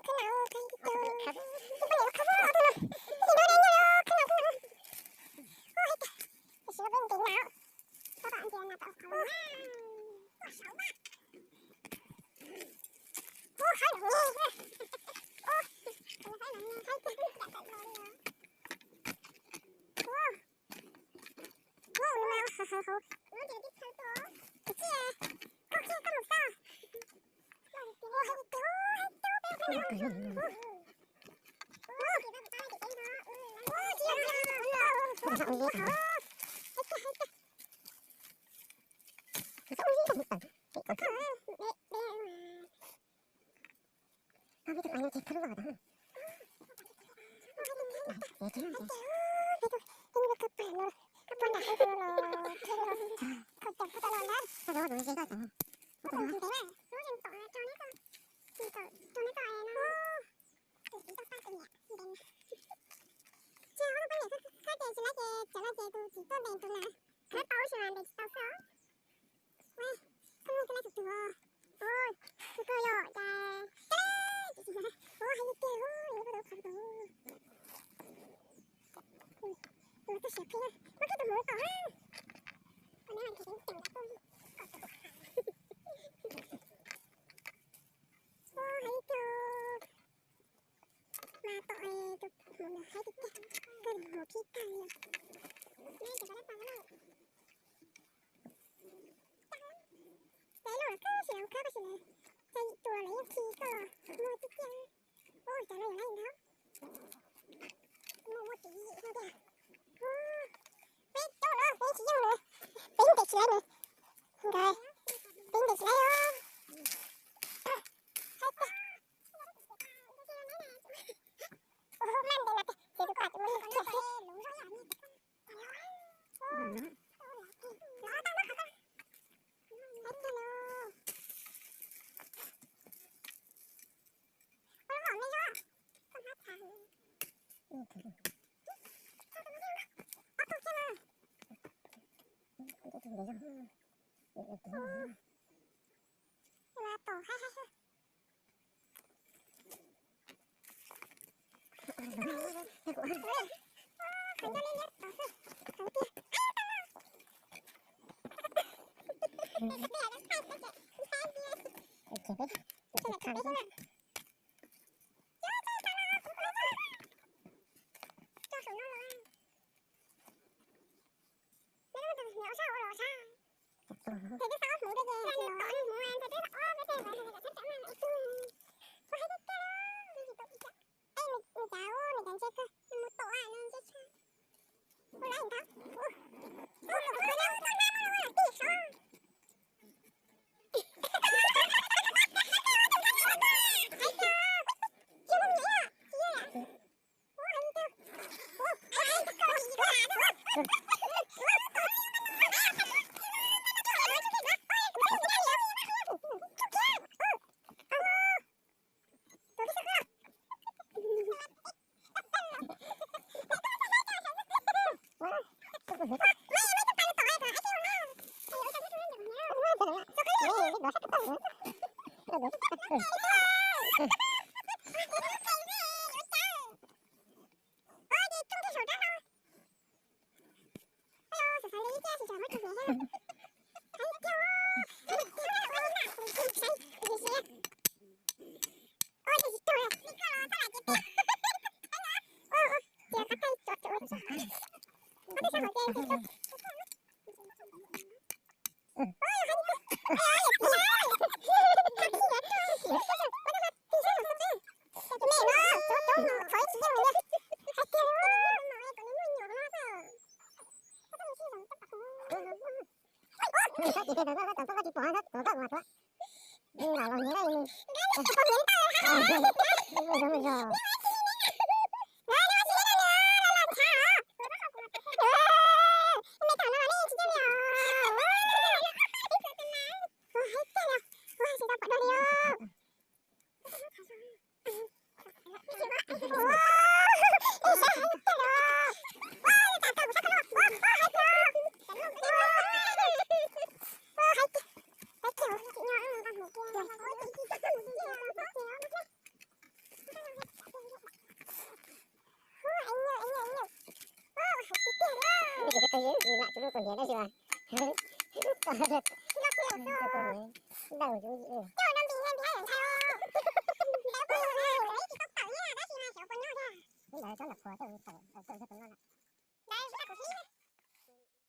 Khawb na, khawb na, khawb na, khawb na, khawb na. Ces ob tug poj niam khawb ces tsis laib ces cov no ces tus txiv tuaj ntes tus na, khawb tau ib si mas ntes tsis tau xwb os. Ua, koj muaj koj lab tus tus os. Ua, tus koj yog cas, ua, hais tiag tiag, ua, yuav koj tau qhov tus. Ua, koj siab phem na, muab koj tus hmoov tom na. Koj neb mas nrhiav ceev ceev kom koj kom tus. Ua, hais tiag tiag. Mas tom tus hmoov ntawd haib tiag tiag, koj tus hmoov khib tag li. Ces luj koj sim los khawb koj sim los, cov yim tus lawv yeej khi koj los muaj tiag tiag. Ua, cov no yus laib ntag. Muaj muaj tiv yim no tiag. Peb cov no peb tsis yeej lawm, peb ntes tsis laib lawm. Nkawd, peb ntes tsis laib os. Haib tiag. Lam tsis muaj tus hniav tab sis mas, ntawm tus hniav, ntawm tus hniav, ntawm cov nram qhuav, ntawm tus no, ntawm tus no.